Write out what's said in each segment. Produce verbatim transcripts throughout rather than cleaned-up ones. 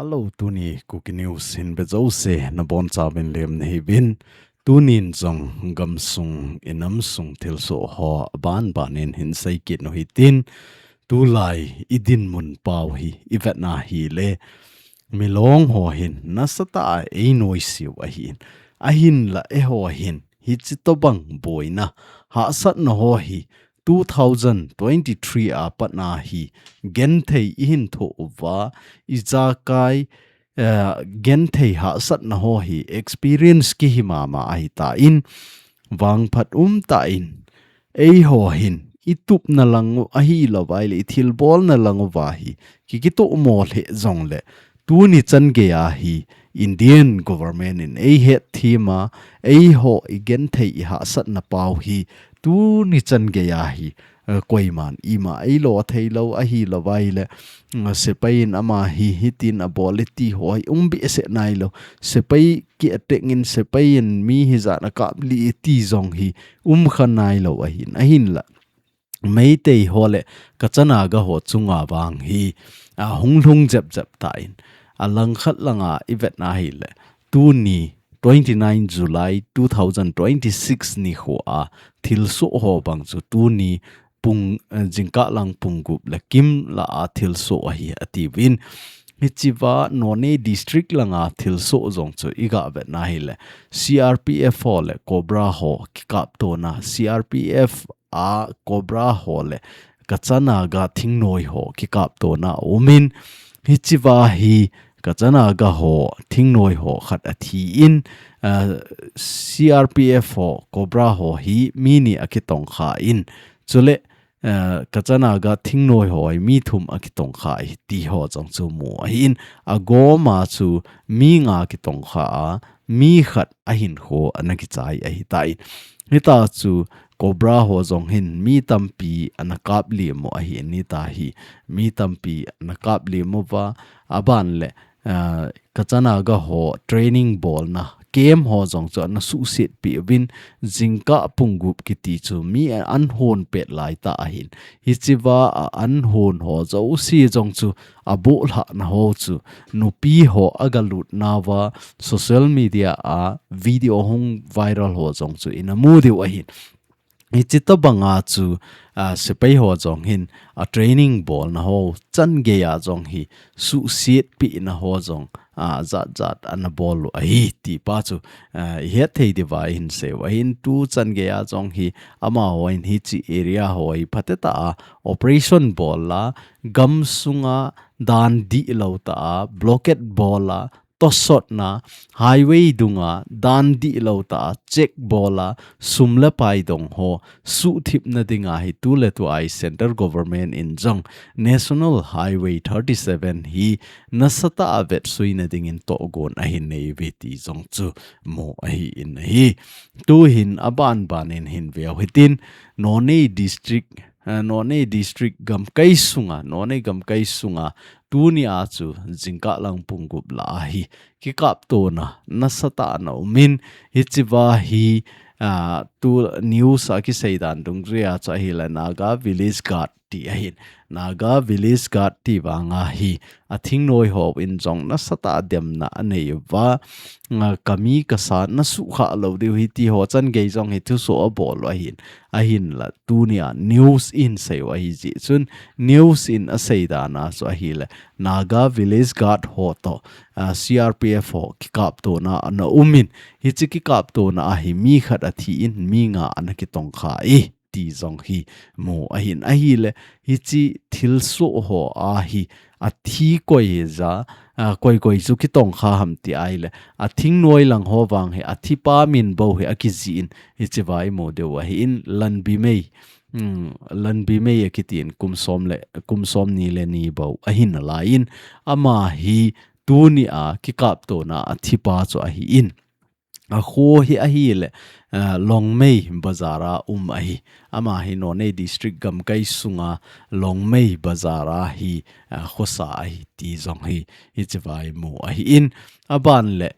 Hello, tuni Kuki News hin be jouse nabonchauvin lemna hiuvin. Tunin jong gamsung, inam sung thilsoh ho aban banin hin seikit u hitin. Tulai idinmun pau hi ivetna hile, milong ho hin nasatah a einoiseu ahin. Ahinla eiho hin hiche tobang boina, hahsatna ho hi two thousand twenty-three a patna hi genthei ihin thoh uva, ijakai, eh, genthei hahsatna ho hi experience kihi mama ahitan, vangphat umtah in eiho hin itupna lang u ahilouva ahile ithilbolna lang uva hi kikitoh mo lheh jongle, tuni changeiya hi Indian government in eihetthem a, eiho igenthei ihahsatna pau hi tuni changeiya hi, eh, koiman ima eilo theilou ahilouva ahile, mm, sepai in ama hi hitin abol e ti ho hi um behseh nailou. Sepai ki attack in, sepai in mi hijat a akap lih e ti jong hi umkha nailou ahin, ahinla Meitei ho le Kacha Naga ho chunga vang hi, a, hung lhung jep jep tan, alangkhat langa ivetna hile, tuni twenty-nine July two thousand twenty-six nikhoa thilsoh ho bang chu tuni pung, eh, jingkah lang pung gup le kim lah a thilsoh ahi atiuvin. Hichea Noney District langa thilsoh jong chu iga vetna hile, C R P F ho le Cobra ho kikaptona, C R P F a Cobra ho le Kacha Naga thingnoi ho kikaptona aumin, hichea hi Kacha Naga ho thingnoi ho khat athin, ah, C R P F ho Cobra ho hi mi ni akitongkhan, chule, ah, Kacha Naga thingnoi ho hi mi thum akitongkhan ti ho jong chu mu ahin, agoma chu mi nga kitongkha a, mi khat ahinkho ana kichai ahitan. Hitia chu Cobra ho jong hin mi tampi ana kap lemu ahin, hitia hi mi tampi ana kap lemuva, aban le, ah, Kacha Naga ho training bolna camp ho jong chu ana suhset peh uvin, jingkah pung gup kiti chu mi an hon pet laitah ahin. Hichea an hon ho jouse jong chu abohlhahna ho chu nupi ho aga lutnauva social media a video hung viral ho jong chu ina mu diu ahin. Hiche tobanga chu, ah, sepai ho jong hin a training bolna ho changeiya jong hi suhset pehna ho jong, ah, jat jat ana bol u ahi ti pa chu, ah, ihet thei diuva ihin seiyu ahin. Tu changeiya jong hi amaho in hiche area ho hi phatetah a operation bol a, gamsunga dan dihlou tah a blockade bol a, tosotna, highway dunga dan dihlou tah a check bol a, sum le pai dong ho suhthipna dinga hi tuletua hi Central Government in jong National Highway thirty-seven hi nasatah a vetsuina dingin tohgon ahin neiuve ti jong chu mu ahin ahi. Tuhin aban banin hin veu hitin, Noney District, eh, Noney District gamkai sunga, Noney gamkai sunga, tunia chu jingkah lang pung gup lah a hi kikaptona nasatah a ana umin, hichea hi, ah, tu news a kiseidan dungjuia chu ahile Naga Village Guard ti ahin. Naga Village Guard ti vanga hi a thingnoi hon jong nasatah a demna aneiuva, ah, kami kasa nasuhkhah lou diu ahi ti ho changei jong hi thusoh abol u ahin. Ahinla tunia news in seiyu ahi jeh chun, news in aseidan a chu ahile Naga Village Guard ho toh, ah, C R P F ho kikaptona ana umin, hiche kikaptona a hi mi khat athin, mi nga ana kitongkhan ti jong hi mu ahin. Ahile hiche thilsoh ho a hi athi koi hija, ah, koi koi chu kitongkha ham ti ahile, a thingnoi lang ho vang hi athipa min bou hi akijih in, hichea imu diu ahin, Lanbimei, hmm, Lanbimei akitin kum som le, kum somni le ni bou ahi nalaiyin, ama hi tunia kikaptona a thipa chu ahin. Akho hi ahile, ah, Longmei Bazar a um ahi. Ama hi Noney District gamkai sunga Longmei Bazar a hi, ah, khosa ahi ti jong hi, hichea imu ahin. Aban le,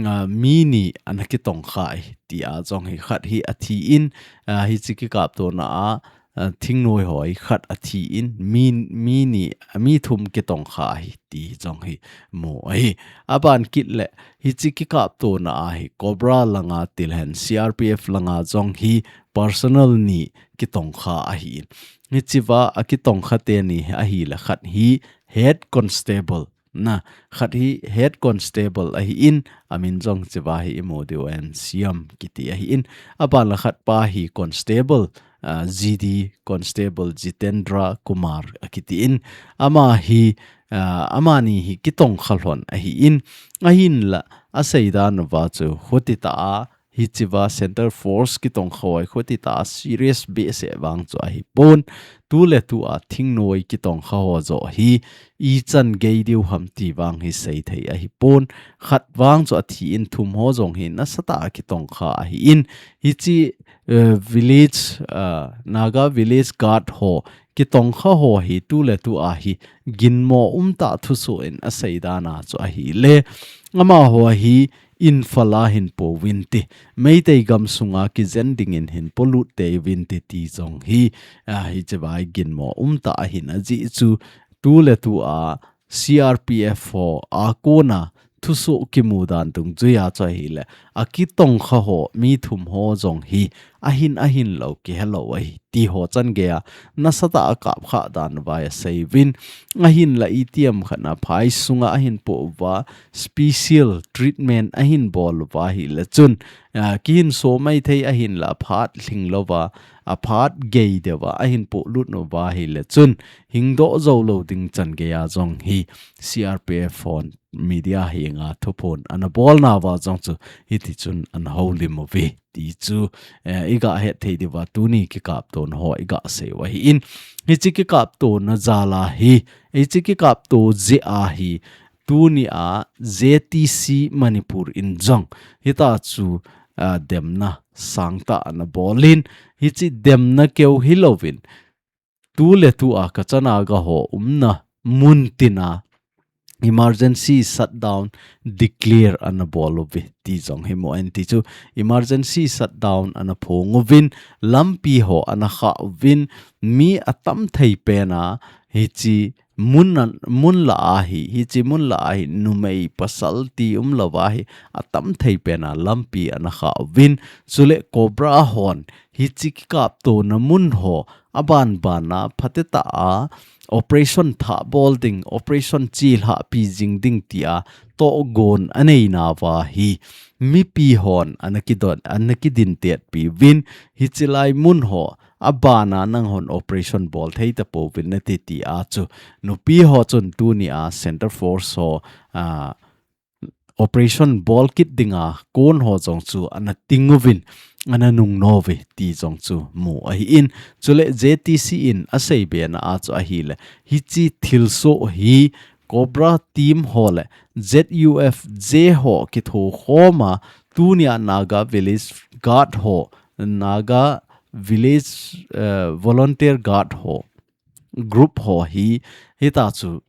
ah, mi ni ana kitongkha ahi tia jong hi, khat hi athin, ah, hiche kikaptona a, ah, thingnoi ho hi khat athi in, mi, mi ni, mi thum kitongkha ahi ti jong hi mu ahi. Aban kit le, hiche kikaptona a hi Cobra langa tilhen C R P F langa jong hi personnel ni kitongkha ahi in. Hichea akitongkha teni ahi le khat hi head constable. Na, khat hi head constable ahi in, amin jong hichea hi imu diu ahin Siam kiti ahi in. Aban le khat pa hi constable, ah, G D constable Jitendra Kumar akiti in. Ama hi, ah, amani hi kitongkha lhon ahi in. Ahinla, aseidan uva chu hiti tah a, hichea Centre Force kitongkha ho hi hiti tah a serious behseh vang chu ahipon. Tu le tu a thingnoi kitongkha ho joh hi ichan gei diu ham ti vang hi seithei ahipon. Khat vang chu athi in thum ho jong hi nasatah a kitongkha ahi in. Hiche, eh, village, ah, Naga village guard ho kitongkha ho hi tu le tu a hi ginmo umtah thusoh in aseidan a chu ahi le. Amaho hi Imphal a hin pouvin te, Meitei gam sunga kijen dingin hin polut teuvin te ti jong hi, ah, hichea hi ginmo umtah ahin ajeh chu tu le tu a C R P F ho a kona thusoh kimu dan dungjuia chu ahi le, akitongkha ho mi thum ho jong hi ahin ahin lou kihe lou ahi. Ti ho chan geiya nasatah a kapkha dan uva asei uvin, ahinla itiham khat na phai sunga ahin po uva special treatment ahin bol uva ahi le chun, ah, kihin so maithei ahinla aphat lhing louva, aphat gei deuva ahin polut uva ahi le chun, hingdoh jou lou ding chan geiya jong hi C R P F hon media henga thuphon ana bol nauva jong chu hiti chun ana houlim uve ti chu, eh, iga hetthei diuva tuni kikaptona ho iga sei u ahi in. Hiche kikaptona jal a hi, hiche kikapto jeh a hi, tuni a J T C Manipur in jong hitia chu, ah, demna sangtah ana bol in, hiche demna keu hilouvin, tu le tu a Kacha Naga ho umna mun tin a emergency shutdown declare ana bol uve ti jong hi mu ahi in. Ti chu emergency shutdown ana phong uvin, lampi ho ana kha uvin, mi atam thei pen a hiche mun a, mun lah a hi, hiche mun lah a hi numei pasal ti umlouva hi atam thei pen a lampi ana kha uvin, chule Cobra hon hiche kikaptona mun ho aban ban a phatecha a operation thah bol ding, operation chelhah pi jing ding tia tohgon anei nauva hi mipi hon ana kidon, ana kidin tet pi uvin, hiche lai mun ho aban a nanghon operation bol thei tapouvin nate tia chu nupi ho chun tuni a Centre Force ho, ah, operation bol kit dinga kon ho jong chu ana ting uvin, ana nung nom uve ti jong chu mu ahi in. Chule J T C in asei bena a chu ahi le, hiche thilsoh hi Cobra team ho le Z U F J ho kitho khom a, tuni a Naga Village Guard ho, Naga Village, eh, Volunteer Guard ho, group ho hi, hitia chu,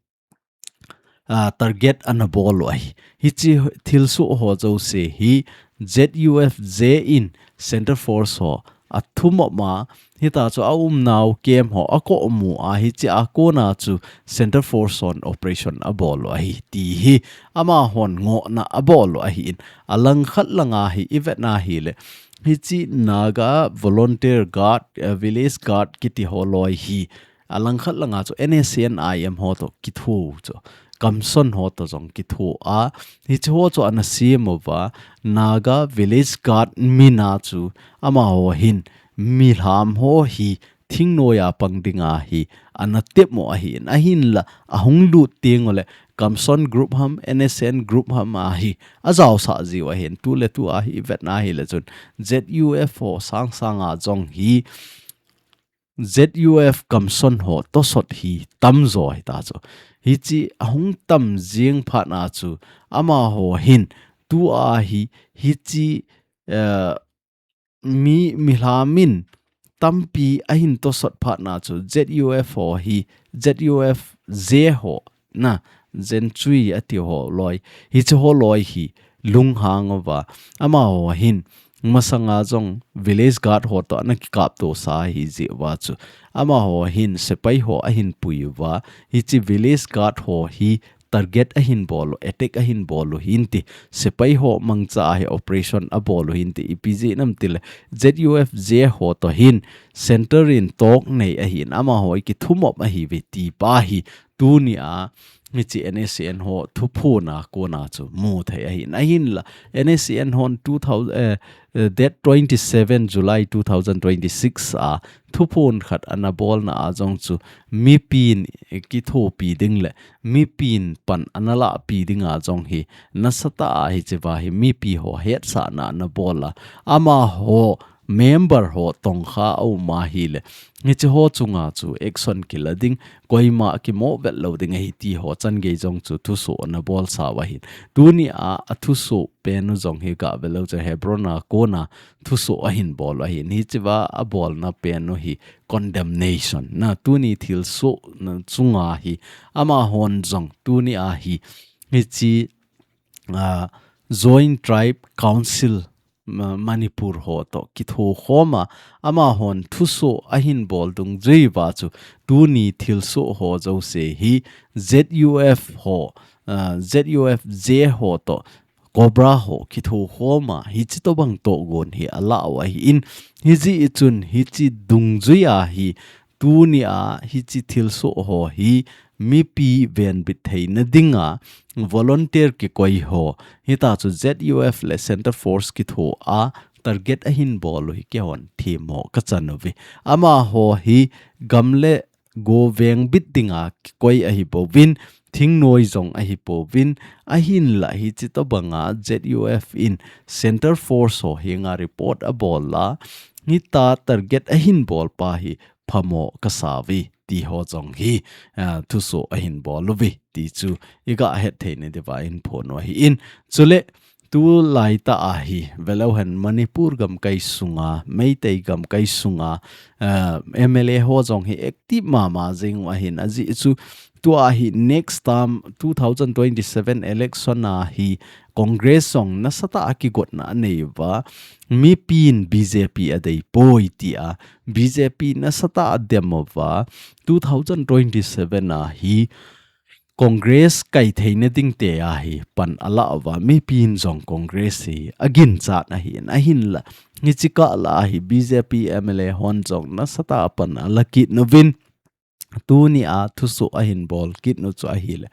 ah, target ana bol u ahi. Hiche thilsoh ho jouse hi Z U F J in Centre Force ho athum a, hitia chu aumnau camp ho akomu a, hiche a kona chu Centre Force hon operation abol u ahi ti hi amahon ngohna abol u ahi in, alangkhat langa hi ivet na hi le, hiche Naga Volunteer Guard, eh, Village Guard kiti ho loi hi, alangkhat langa chu N S C N I M ho to kitho chu, Kamson ho to jong kitho a, hiche ho chu ana sem uva, Naga Village Guard min a chu amaho hin milham ho hi thingnoi a pang dinga hi ana tep u ahi in, ahinla ahung lut teng u le Kamson group ham, N S C N group ham a hi ajaosah jiu ahi in, tu le tu a hi ivet na hi le chun Z U F ho sang sang a jong hi Z U F Kamson ho tosot hi tamjo hita chu. Hiche ahung tam jing phat na chu amaho hin tu a hi hiche, eh, mi, milham in tampi ahin tosot phat na chu Z U F ho hi, Z U F J ho na, Zenchui ati ho loi, hiche ho loi hi lunghang uva, amaho hin masanga jong village guard ho toh ana kikapto sa ahi jeh uva chu, amaho hin sepai ho ahin pui uva, hiche village guard ho hi target ahin bol u, attack ahin bol u hinte, sepai ho mangcha a hi operation abol u hinte, ipi jeh ham itile Z U F J ho toh hin center in talk nei ahin, amaho hi kithumop ahiuve ti pa hi tunia hiche N S C N ho thuphon a kona chu mu thei ahin, ahinla N S C N hon two thousand, eh, eh, date twenty seven July two thousand twenty six a thuphon khat ana bolna a jong chu mipin kithopi ding le mipin pan ana lahpi dinga jong hi nasatah a hiche va hi mipi ho hetsahna ana bol a, amaho member ho tongkha a um ahile, hiche ho chunga chu action kila ding, koima kimo vet lou ding ahi ti ho changei jong chu thusoh ana bolsa u ahin. Tunia athusoh pen u jong hi gah ve leu chun Hebron a kona thusoh ahin bol u ahin. Hiche va abolna pen u hi condemnation na, tuni thilsoh na chunga hi amahon jong tunia hi hiche, ah, Joint Tribe Council Ma-, Manipur ho toh kithokhom a, amahon thusoh ahin bol dungjui uva chu tuni thilsoh ho jouse hi Z U F ho, ah, Z U F J ho toh Cobra ho kithokhom a, hiche tobang tohgon hi alah u ahin, hijeh chun hiche dungjui a hi tunia hiche thilsoh ho hi mipi venbit theina dinga volunteer kikoi ho, hita chu Z U F le Center Force kitho a target ahin bol u hi keihon themmo kachan uve. Amaho hi gam le go vengbit dinga kikoi ahipouvin, thingnoi jong ahipouvin, ahinla hiche tobanga Z U F in Center Force ho henga report abol a, hita target ahin bol pa hi phamo kasa uve ti ho jong hi, ah, thusoh ahin bol uve ti chu igah het theina diuva eihin phon u ahin. Chule tulai tah a hi ve leu hen Manipur gamkai sunga, Meitei gamkai sunga, ah, M L A ho jong hi active mama jing u ahin, ajeh chu tua hi next term two thousand twenty seven election a hi Congress jong nasatah a kigotna anei uva, mipin B J P adei poi tia B J P nasatah a adem uva, two thousand twenty seven a hi Congress kai theina ding tia hi pan alah uva, mipin jong Congress hi aginchat ahin, ahinla hiche kah lah a hi B J P M L A hon jong nasatah a pan ala kit uvin, tunia thusoh ahin bol kit u chu ahile,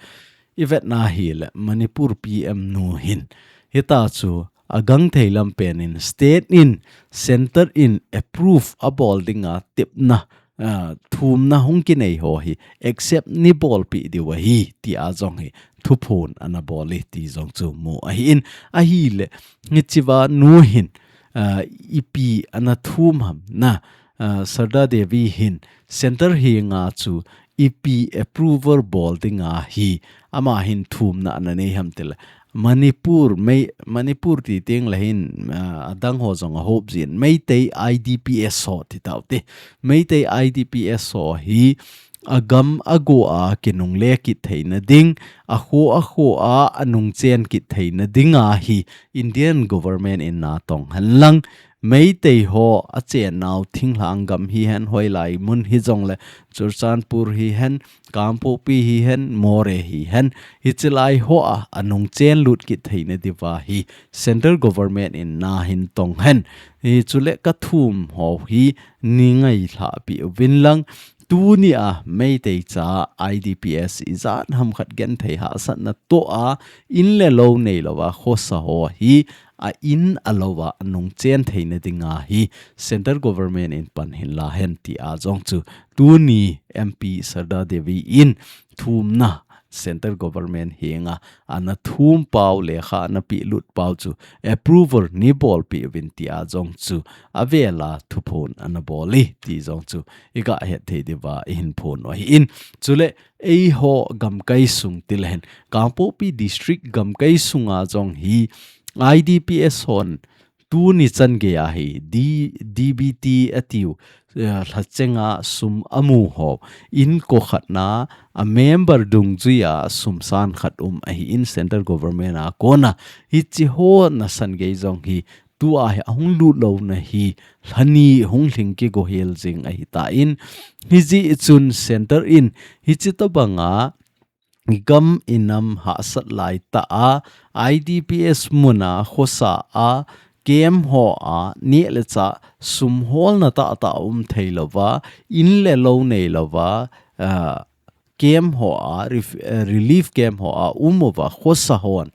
ivetna ahile Manipur P M nu hin hita chu agangthei lampen in state in center in approve abol dinga tepna, ah, thumna hung kinei ho hi accept nei bolpeh diu ahi tia jong hi thuphon ana bol e ti jong chu mu ahin, ahile hiche va nu hin, ah, ipi ana thum ham na, ah, Sarda Devi hin center henga chu ipi approval bol dinga hi ama hin thumna ana nei ham itile, Manipur, Mei-, Manipur ti teng le hin, ah, adang ho jong ahop jin, Meitei I D P S ho ti taute. Meitei I D P S ho hi agam ago a kinungle kit theina ding, akho akho a anungchen kit theina dinga hi Indian government in natong henlang, Meitei ho achennau thinglhang gam hihen, hoilai mun hijongle Churachandpur hihen, Kangpokpi hihen, Moreh hihen, hiche lai ho a anungchen lut kit theina diuva hi Central Government in nahin tong hen. Hichule kathum ho hi nei ngailhah peh uvin lang, tunia Meitei cha I D P S ijat ham khat genthei hahsatna toh a, in le lou neilouva khosa ho hi a in a lou a anungchen theina dinga hi Central Government in pan hin la hen tia jong chu tuni M P Sarda Devi in thumna Central Government henga ana thum pau, lekha ana pehlut pau chu approval nei bolpeh uvin tia jong chu avela thuphon ana bol e ti jong chu iga het thei diuva ihin phon u ahin. Chule eiho gamkai sung ti le hen, Kangpokpi District gamkai sunga jong hi I D P S hon tuni chan geiya hi D-, D B T atiu, eh, lhachenga sum amu ho, inko khatna a member dungjuia sum san khat um ahin, Central Government a kona hiche ho nasan gei jong hi tua hi ahung lut louna hi lhani hung lhing kigo hel jing ahitan, hijeh chun center in hichi tobanga gam inam hahsat laitah a, I D P S muna khosa a, camp hoa neh le chah sum holna tahtah um thei louva, in le lou nei louva, ah, camp hoa, ref-, eh, relief camp hoa um uva khosa hon,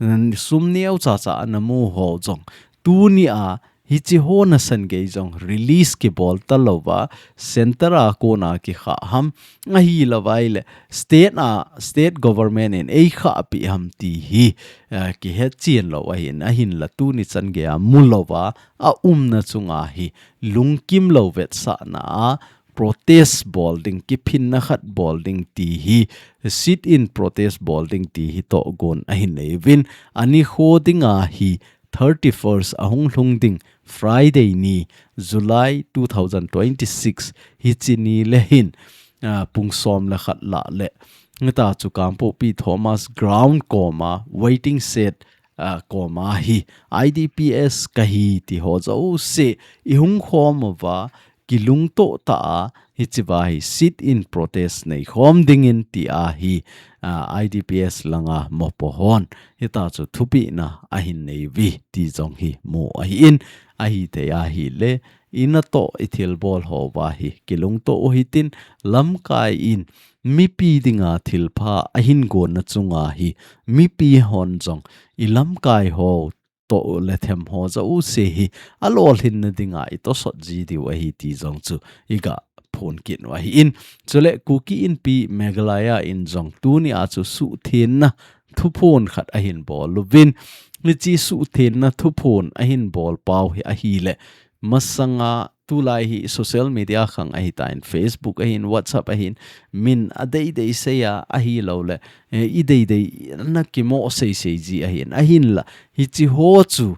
mm, sum neocha cha ana mu ho jong tunia hichi ho nasan gei jong release kibol talouva, center a kona kikha ham, ahilouva ahile state a, state government in eikhahpi ham ti hi, eh, kihetchen lou ahin, ahinla tuni chan geia mu louva aumna chunga hi lungkim lou vetsahna a protest bol ding, kiphinna khat bol ding ti hi, sit-in protest bol ding ti hi tohgon ahin nei uvin, ani kho dinga hi thirty-first ahung lhung ding Friday ni, July two thousand twenty-six hichi ni le hin, ah, pung som le khat lah le, ngata chu Kangpokpi Thomas Ground koma waiting shed, ah, koma hi I D P S kahi ti ho jouse ihung khom uva, kilungto tah a, hichiva hi sit-in protest nei khom dingin tia hi, ah, I D P S langa mopo hon hita chu thupina ahin nei uve ti jong hi mu ahin, ahithei ahile, ina toh i thilbol houva hi kilungto u hitin, lamkai in mipi dinga thilpha ahin gonna chunga hi mipi hon jong i lamkai ho toh le them ho jouse hi alolhinna dinga i tosot ji diu ahi ti jong chu iga phon kit u ahin. Chule Kuki Inpi Meghalaya in jong tunia chu suhthenna thuphon khat ahin bol uvin. Hichi suhthenna thuphon ahin bol pau hi ahile, masanga tulai hi social media khang ahitan, Facebook ahin, WhatsApp ahin, min adeidei seiya ahilouleh, eh, ideidei na kimo seisei ji ahin, ahinla hichi ho chu,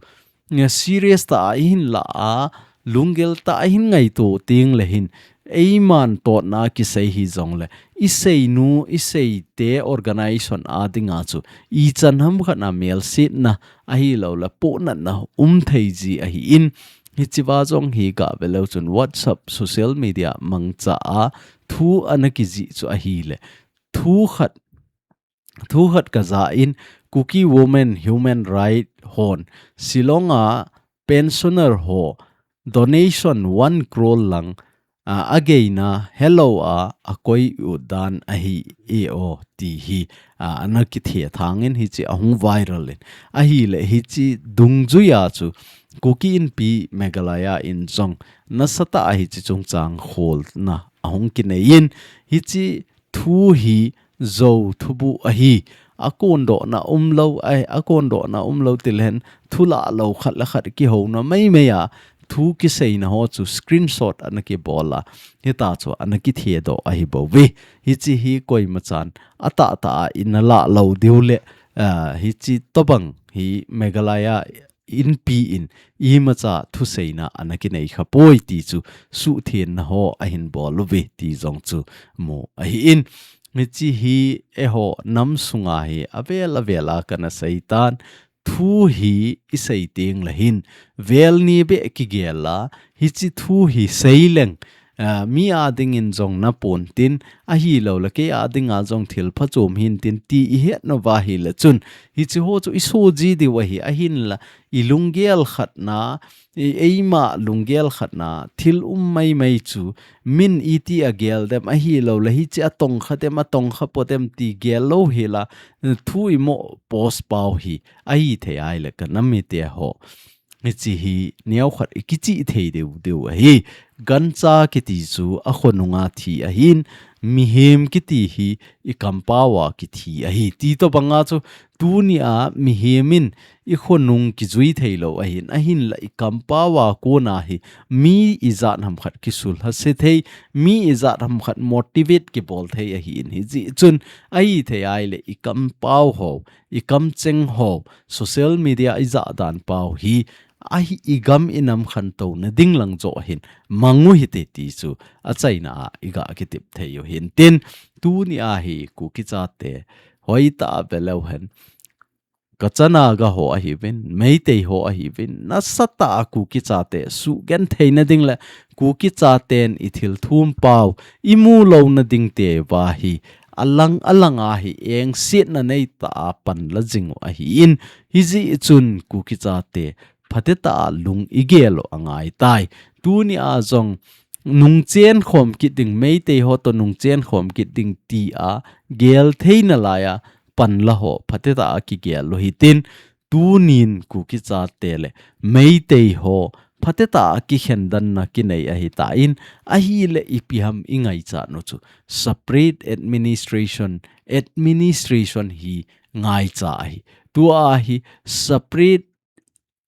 eh, serious tah a ihin lah a, lunggel tah a ihin ngaito teng le hin, eiman totna kisei hijongle, i seinu, i seite organization a dinga chu ichan hamkhat a melsetna ahilouleh pohnatna um thei ji ahin, hichiva jong hi gave leu chun WhatsApp social media mangcha a thu ana kijih chu ahile, thu khat, thu khat kaja in, Kuki Women Human Right hon Shillong a pensioner ho donation one crore lang, a, ageina helou a akoi u dan ahi e o ti hi, a, ana kithethang in hichi ahung viral in. Ahile hichi dungjuia chu Kuki Inpi Meghalaya in jong nasatah a hichi chungchang kholna ahung kinei in, hichi thu hi jou thubuh ahi, akondohna umlou, ai, akondohna umlou tilehen, thu lahlou khat le khat kihouna maimai a, thu kiseina ho chu screenshot ana kibol a, hita chu ana kithedoh ahi bouve. Hichi hi koimachan atahtah a ina lahlou diu le, ah, hichi tobang hi Meghalaya Inpi in imacha thuseina ana kinei khapoi ti chu suhthenna ho ahin bol uve ti jong chu mu ahin. Hichi hi eiho nam sunga hi avel avel a kana seitan, thu hi isei teng le hin, vel ni beh kigel a, hichi thu hi seileng, ah, mi a dingin jong napontin, ahilouleh kei a dinga jong thil phachom hintin ti ihet nauva ahile chun, hichi ho chu iso ji diu ahi, ahinla ilunggel khatna, i eima lunggel khatna, thil um maimai chu, min iti agel dem ahilouleh hichi atongkha dem, atongkha po dem ti gel louhela, thu imo post pau hi ahithei ahile kanam mite ho, hichi hi neokhat ikichih thei diu diu ahi. Gancha kiti chu akhonunga thi ahin, mihem kiti hi ikampau a kithi ahi. Ti tobanga chu tunia mihem in ikhonung kijui theilou ahin, ahinla ikampau a kona hi mi ijat hamkhat kisulhase thei, mi ijat hamkhat motivate kibol thei ahin, hijeh chun ahithei ahile ikampau ho, ikamcheng ho, social media ijahdan pau hi, ahi igam inam khantouna ding lang joh hin mang u hite ti chu achaina a iga kitep thei u hintin, tunia hi Kuki chate hoitah a veleu hen, Kacha Naga ho ahiuvin, Meitei ho ahiuvin, nasatah a Kuki chate sugenthei nading le Kuki chaten ithil thumpau imu louna dingte uva hi alang alang a hi engsetna neitah a panla jing u ahin, hijeh chun Kuki chate phatetah a lung igel u angaitai. Tunia jong nungchen khom kit ding, Meitei ho toh nungchen khom kit ding tia gelthei nalai a panla ho phatetah a kigel u hitin, tunin Kuki chate le Meitei ho phatetah a kikhendanna kinei ahitan, ahile ipi ham ingaichat u chu separate administration, administration hi ngaicha ahi. Tua hi separate,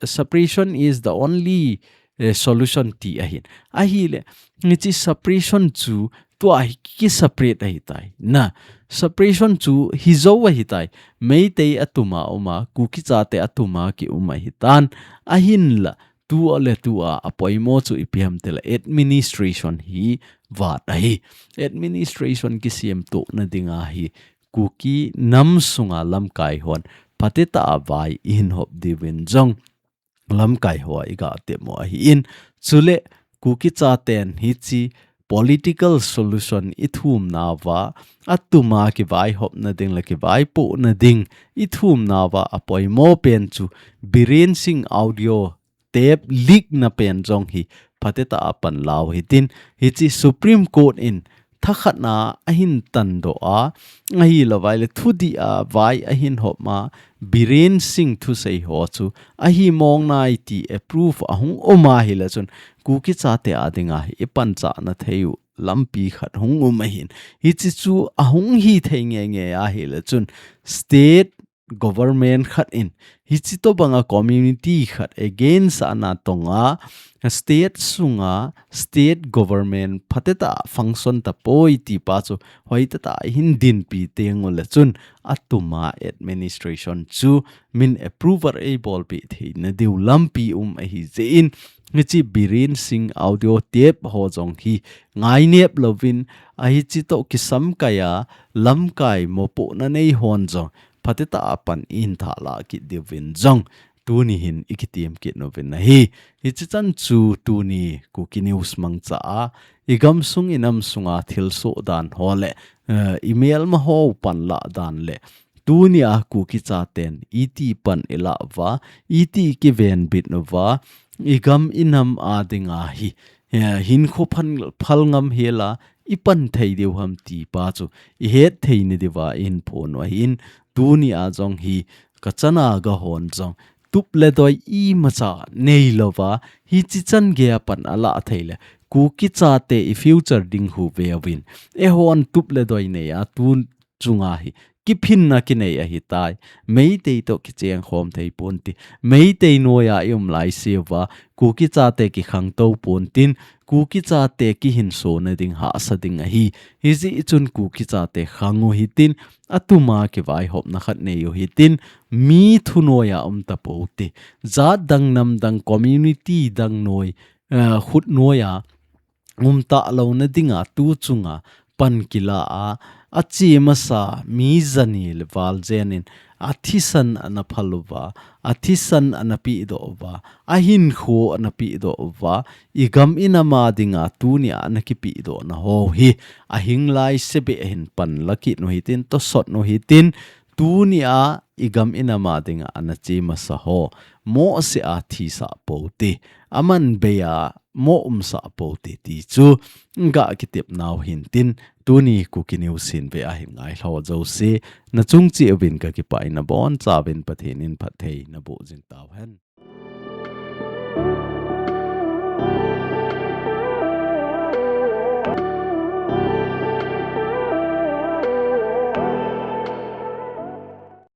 separation is the only eh, solution ti ahin. Ahile, hiche separation chu tua hi kiseparate ahitai. Na, separation chu hijou ahitai. Meitei atuma uma, Kuki chate atuma kium ahitan. Ahinla, tua le tua apoimo chu ipi ham itile administration hi vat ahi. Administration kisemtohna dinga hi Kuki nam sunga lamkai hon phatetah a vai ihin hop diuvin jong lamkai ho a iga tep u ahin. Chule Kuki chaten hiche political solution ithumna uva, atuma kivaihopna ding le kivaipohna ding ithumna uva apoimo pen chu Biren Singh audio tape leak na pen jong hi phatetah a panla u hitin, hiche Supreme Court in thakhatna ahin tandoh a, ahilouvai le thudih a vai ahin hop a, Biren Singh thusei ho chu ahimong nai ti approve ahung um ahile chun Kuki chate a dinga hi ipanchahna thei u lampi khat hung um ahin. Hiche chu ahung hithei ngeingei ahile chun state government khat in hiche tobanga community khat against a natong a state sunga state government phatetah a function tapoi ti pa chu hoitah tah a ihin dinpi teng ule chun atuma administration chu min approval eibolpeh theina diu lampi um ahijeh in, hiche Biren Singh audio tape ho jong hi ngainep louvin, ahiche toh kisamkai a lamkai mopohna nei hon jong phatetah a pan ihin thalah kit diuvin jong tuni hin ikitem kit uvin ahi. Hiche chan chu tuni Kuki News mangcha a igamsung inam sunga thilsoh dan ho le, eh, imelma ho panlah dan le tunia Kuki chaten iti pan ilah uva, iti kivenbit uva, igam inam a dinga hi, eh, hinkho phan-, phalngam hela ipan thei diu ham ti pa chu ihet theina diuva ihin phon u ahin, tunia jong hi Kacha Naga hon jong tup le doi imacha neilouva, hiche chan geiya pan alah thei le Kuki chate i future ding hu veuvin, eihon tup le doi nei a tu chunga hi kiphinna kinei ahitai. Meitei toh kichengkhom thei ponte. Meitei noiya i um laiseuva Kuki chate kikhangtou pontin, Kuki chate kihinsona ding hahsa ding ahi. Hijeh chun Kuki chate khang u hitin, atuma kivaihopna khat nei u hitin, mi thu noiya um tapoute. Jat dang, nam dang, community dang noi, eh, khut noiya um talouna dinga tu chunga pan kila a, ache masa mi jani le val jen in athisan ana phal uva, athisan ana pehdoh uva, ahinkho ana pehdoh uva, igam inam a dinga tunia ana kipehdohna ho hi ahing lai sebeh ahin panla kit u hitin, tosot u hitin, tunia igam inam a dinga ana che masa ho mohseh a thisah poute, aman beiya mo umsah poute ti chu ga kitepnau hintin, tuni Kuki News hin ve ahin ngailhah jouse, nachung cheh uvin kakipah in, nabonchauvin Pathen in phatthei naboh jing tauhen.